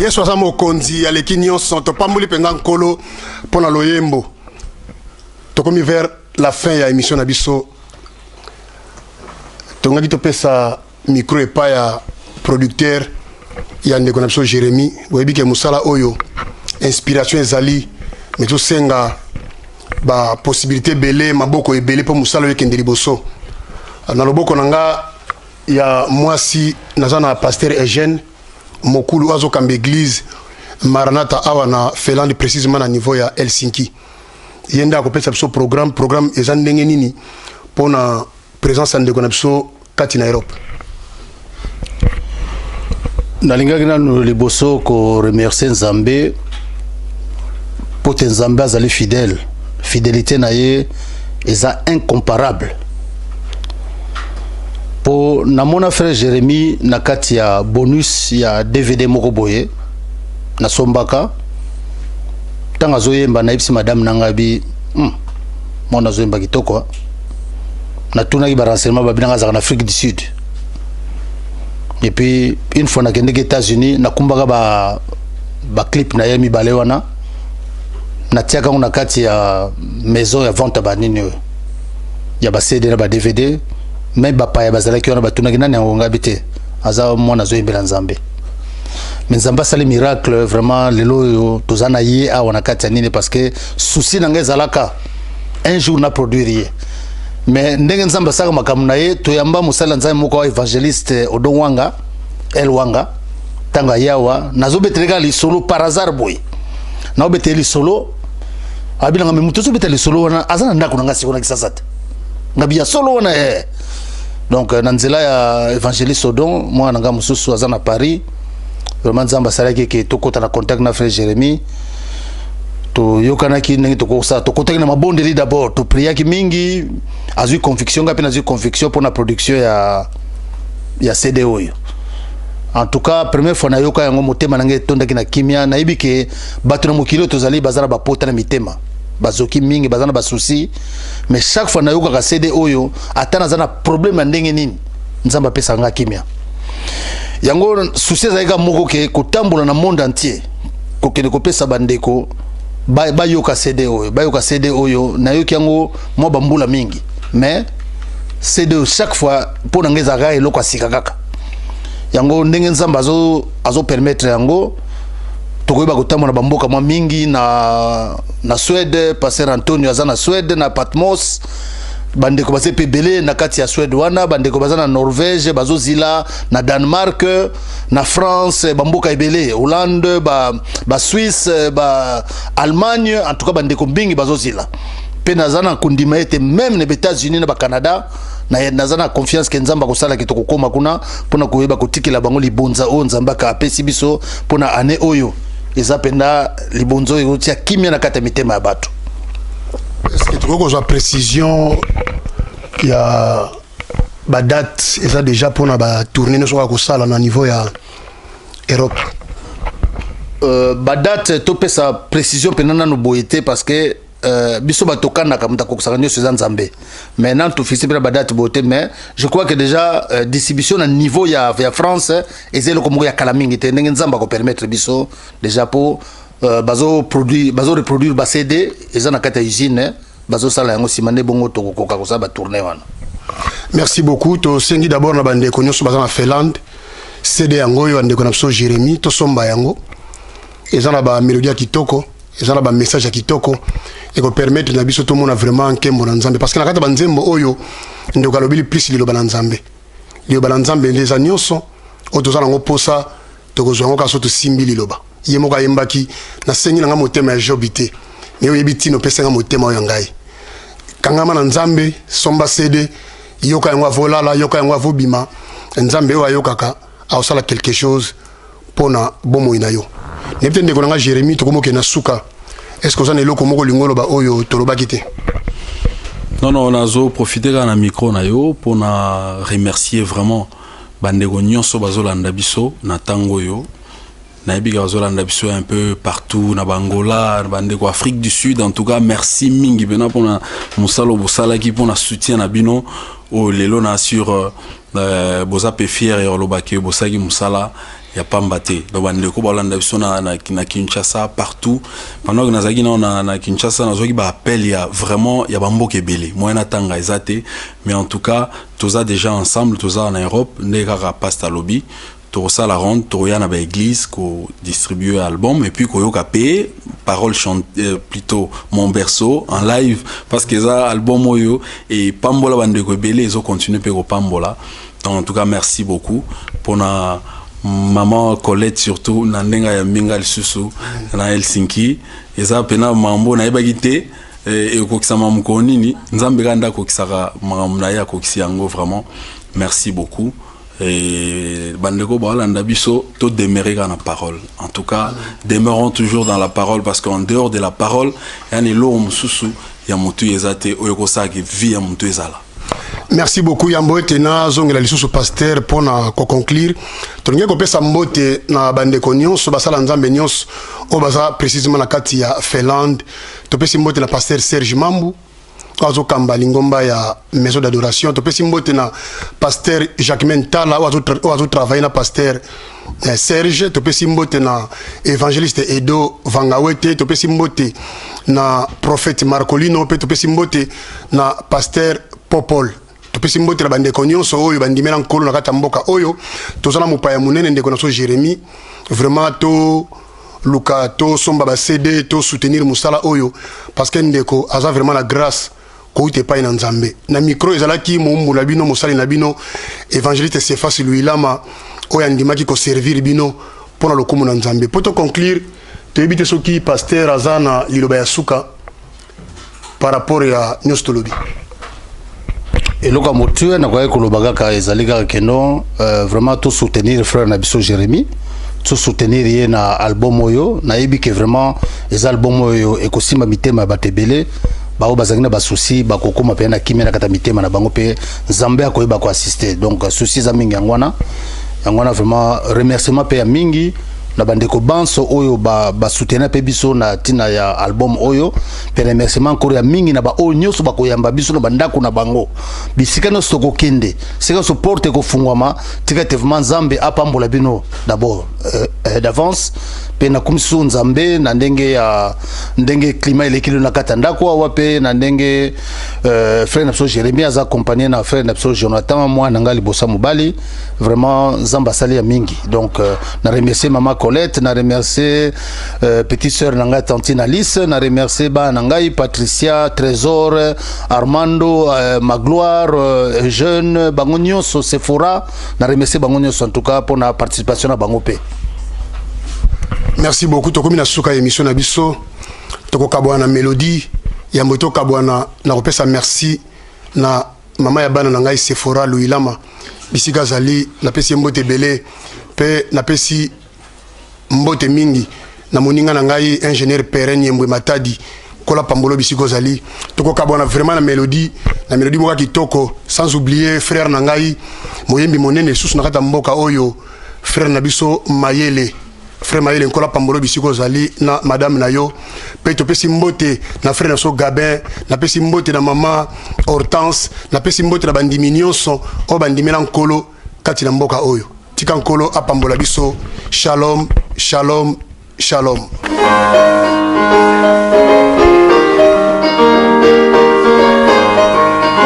Yesu aza mokonzi aleki nyonso. Topamboli mpenza Nkolo mpo na loyembo. Tokomi vers la fin ya émission na biso. Tongaki topesa micro epai ya producteur ya ndeko na biso Jérémie. Boyebi ke mosala oyo, inspiration ezali, me tosenga bapossibilité ebele, maboko ebele, mpo mosala oyo ekende liboso. Na loboko na nga ya mwasi, naza na pasteur Eugène Mokulu oyo azokamba église Maranata awa na Finlande, précisément na niveau ya Helsinki. Ye nde akopesa biso programme. Programme eza ndenge nini mpona présence ya ndeko na biso kati na Europe? Nalingaki nanu liboso koremercier Nzambe, mpo te Nzambe azali fidèle, fidélité na ye eza incomparable. Mpo namona frère Jérémie na kati ya bonus ya DVD moko boye nasombaka. Ntango azoyemba, nayebisi madame na ngai bi mwana azoyemba kitoko. Natunaki barenseignement, babi nanga azalaka na Afrique du Sud. Et puis une fois nakendeki États-Unis, nakumbaka ba baclip na ye mibale wana, natiaka yango na kati ya maison ya vente ya banini oyo ya baCD na baDVD. Me bapaya bazalaki wana, batunaki nani yango. Ngabi te, aza mwana azoyembela Nzambe. Me Nzambe asali miracle vraiment. Lelo oyo toza na ye awa na kati ya nini, parce que souci na ngai ezalaka un jour na produire ye. Mais ndenge Nzambe asalaka makambo na ye, toyamba mosali ya Nzambe moko, évangéliste Odon Wanga El Wanga. Ntango aye awa, nazobetele kaka lisolo par hasard boye, naobetele lisolo, abinanga: "Me moto ozobeta lisolo wana aza na ndako na ngai sikoyo na Kisasa te." Ngabi: "Ya solo wana eh." Donc na nzela ya évangéliste Odon, mwana na ngai mosusu aza na Paris, vraiment Nzambe asalaki ke tokɔta na contact na frère Jérémie. Toyokanaki ndenge tokosala. Tokɔtaki na mabondeli d'abord, topriaki mingi. Azwi conviction, ngai mpe nazwi conviction mpona production ya CD oyo. En tout cas, première fois nayoka yango, motema na ngai etondaki na kimia. Nayebi ke bato na mokili oyo tozali, baza na bapota na mitema, bazoki mingi, baza na basusi. Mais chaque fois nayokaka CD oyo, ata naza na problème ya ndenge nini, Nzambe apesaka nga kimia. Yango souci ezalaki kaka moko ke kotambola na monde entier, kokende kopesa bandeko bayoka CD oyo, bayoka CD oyo. Nayoki yango mwa bambula mingi, mais CD oyo chaque fois mpo na ngai ezalaka eloko ya sika kaka. Yango ndenge Nzambe azopermettre yango, tokoyeba kotambola na bamboka mwa mingi. Na Suède, pasteur Antonio aza na Suède, na Patmos. Bandeko baza mpe ebele na kati ya Suède wana. Bandeko baza na Norvège, bazozila na Danemark, na France, bamboka ebele, Hollande, baSuisse, ba Allemagne. En tout cas, bandeko mingi bazozila. Mpe naza na kondima ete même na baÉtats-Unis, na baCanada, naza na confiance ke Nzambe akosalaki tokokóma kuna mpona koyeba kotikela bango libonza oyo Nzambe aka apesi biso mpona année oyo. Eza mpenza libonza oyo ekotia kimia na kati ya mitema ya bato. Est-ce que tokoki kozwa précision ya badate eza déjà mpona batournée nyonso kaka kosala na niveau ya Europe? Badate, topesa précision mpena nano boye te, parce que biso bato tokandaka, moto akokisaka nyonso eza Nzambe. Mais nano tofixe mpena badate boye te. Mais je crois que déjà distribution na niveau ya France eza eloko moko ya kala mingi te, ndenge Nzambe akopermettre biso déjà, mpo bazoproduire, bazoreproduire baCD, eza na kati ya usine, bazosala yango. Nsima nde bongo tokokoka kosala batournée wana. Merci beaucoup. Tosengi d'abord na bandeko nyonso baza na Finlande, CD yango oyo, bandeko na biso Jérémie, tosomba yango. Eza na bamélodie ya kitoko, eza na bamessage ya kitoko, ekopermettre na biso tomona vraiment nkembo na Nzambe, parce que na kati ya banzembo oyo ndeko alobeli plus liloba na Nzambe. Liloba na Nzambe nde eza nyonso oyo toza nango mposa. Tokozwa yango kaka so tosimbi liloba. Ye moko ayembaki: "Nasengi na nga motema ya Jobi te, me oyebi ntina opesanga motema oyo ya ngai." Kangama na Nzambe, somba CD, yoka yango avolala, yoka yango avobima. Nzambe oyo ayokaka akosala quelque chose mpona bomoi na yo. Nayebi te, ndeko na nga Jérémie, tokomokende na suka. Est ce que oza na eloko moko olingi oloba oyo tolobaki te? Non, nazo profiter kaka na micro na yo mpona remercier vraiment bandeko nyonso bazolanda biso na ntango oyo. Nayebi ka bazolanda biso un peu partout, na baAngola, na bandeko Afrique du Sud. En tout cas, merci mingi mpena mpona mosala oyo bosalaki, mpona soutien na bino oyo lelo na sur boza mpe fier ya kolobaki bosalaki mosala. Ya pamba te. Donc bandeko balanda biso na Kinshasa, partout. Pendant que nazalaki nao na Kinshasa, nazwaki baappel ya vraiment ya bamboka ebele, moyen natanga eza te. Mais en tout cas, toza déjà ensemble, toza na Europe. Nde kaka pasteur alobi, tokosala ronde, tokoya na baéglise kodistribue album et puis koyoka mpe parole chante, plutôt Mon berceau en live, parce que eza album oyo epambola bandeko ebele, ezocontinue mpe kopambola. Donc en tout cas, merci beaucoup mpona maman Colette, surtout na ndenge ya mbinga lisusu na Helsinki. Eza mpena mambo nayebaki te ekokisama mokolo nini. Nzambe kaka nde akokisaka makambo na ye, akokisi yango. Vraiment merci beaucoup. Et bandeko balanda biso, to demeurer kaka na parole. En tout cas, demeurons toujours dans la parole, parce qu'en dehors de la parole, yani eloko mosusu ya motu eza te oyo ekosalaka vie ya motu ezala. Merci beaucoup. Yambo ete nazongela lisusu pasteur mpona koconclure, tolingi kopesa mbote na bandeko nyonso basala Nzambe nyonso oyo baza précisément na kati ya Finlande. Topesi mbote na pasteur Serge Mambu oyo azokamba lingomba ya Maison d'adoration. Topesi mbote na pasteur Jacquemain Tala oyo azotravaille na pasteur Serge. Topesi mbote na évangéliste Edo Vangawete. Topesi mbote na prophète Marcolino mpe topesi mbote na pasteur Popol. Topesi mbote na bandeko nyonso oyo bandimela Nkolo na kati ya mboka oyo. Toza na mopaya monene, ndeko na so Jérémie. Vraiment, to luka tosomba ba CD, to soutenir mosala oyo, parce que ndeko aza vraiment na grâce kouta epai na Nzambe. Na micro ezalaki moumbu na bino, mosali na bino, évangéliste Sefasi Luilama, oyo andimaki koservir bino mpo na lokumu na Nzambe. Mpo toconclure, toyebi te soki pasteur aza na liloba ya suka par rapport ya nyonso tolobi. Eloko ya motuya nakoki koloba kaka ezali kaka keno vraiment tosoutenir frère na biso Jérémie, tosoutenir ye na album oyo. Nayebi ke vraiment eza album oyo ekosimba mitema ya bato ebele. Bao bazalaki na basusi bakokóma mpe na kimia na kati ya mitema na bango, mpe Nzambe akoyeba koassiste. Donc souci eza mingi, yango wana, yango wana vraiment remerciement mpe ya mingi na bandeko banso oyo basoutenir mpe biso na ntina ya album oyo, mpe remerciement encore ya mingi na baoyo nyonso bakoyamba biso na bandako na bango, bisika nyonso tokokende, sika nyonso porte ekofungwama. Tika ete vraiment Nzambe apambola bino d'abord d'avance. Mpe nakumisi so Nzambe na ndenge ya ndenge climat eleki lelo na kati ya ndako awa, mpe na ndenge frère na biso Jérémie aza accompagné na frère na biso Jonathan, mwana na ngai liboso ya mobali. Vraiment, Nzambe asali ya mingi. Donc na remercier mama Colette, na remercier petite sœur na ngai, tantine Alice, na remercier bana na ngai Patricia, Trésor, Armando, Magloire, Jeune, bango nyonso, Sephora. Na remercier bango nyonso en tout cas mpona participation na bango mpe. Merci beaucoup. Tokomi na suka ya émission na biso. Tokokabwana na mélodie. Yambo tokabwana, na kopesa merci na mama ya bana na ngai, Sephora Luilama, bisika azali, napesi ye mbote ebele. Mpe napesi mbote mingi na moninga na ngai, ingénieur Peren Yembwe Matadi kola pambolo, bisika ozali. Tokokabwana vraiment na mélodie, na mélodie moko ya kitoko. Sans oublier frère na ngai, moyembi monene lisusu na kati ya mboka oyo, frère na biso Mayele, frère Mayele Nkola pambolo, bisika ozali na madame na yo. Mpe topesi mbote na frère na biso Gabin, napesi mbote na mama Hortense, napesi mbote na bandimi nyonso oyo bandimela Nkolo kati na mboka oyo. Tika Nkolo apambola biso. Shalom, shalom, shalom.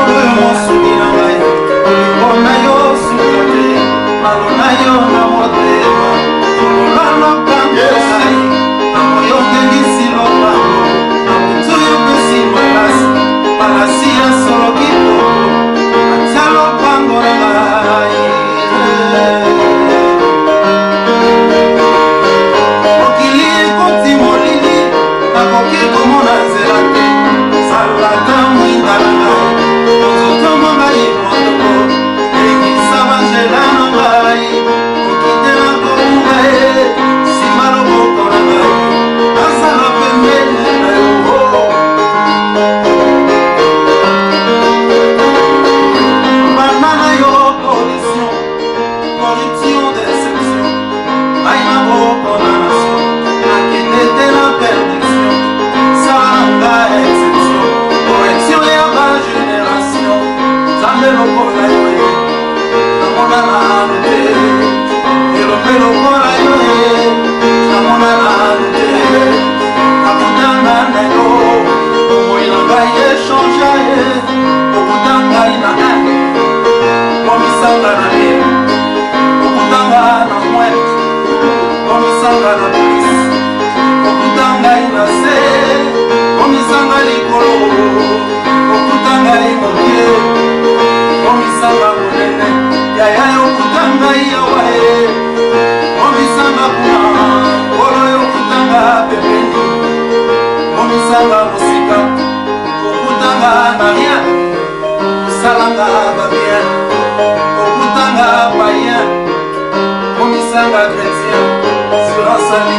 Oyo mosungi na ngai, bolingo na yo suka te, nalona yo na motema, kolola lopango ngai na moyokengisi lopango na butu, yopesi makasi palasi ya solo kitoko atia lopango na ngai. Mokili ekoti molili, nakoki komona nzela. Okuta ngai na 1, komisanga na mille. Okutanga na moins, komisanga na plus. Okuta ngai na se, komisanga likolo. Okuta ngai moke, komisanga monene. Yaya, okuta ngai awa e, komisanga kuna. Kolo, okutanga pembeni, komisanga mosika. Okutanga na rien, osalanga ba bien. Okutanga païen, komisanga chrétien. Assurance.